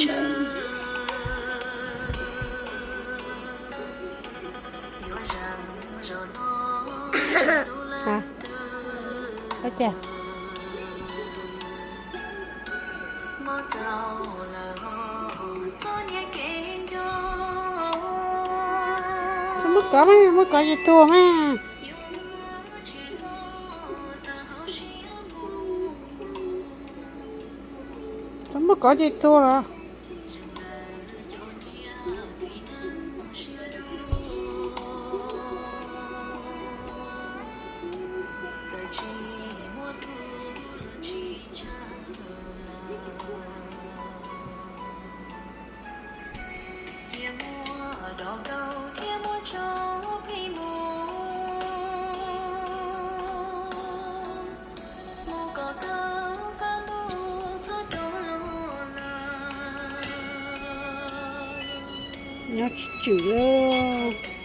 Muab kov mas, muab kov ces tuag mas. Tau muab kov ces tuag los. Nyob tsis tswm li.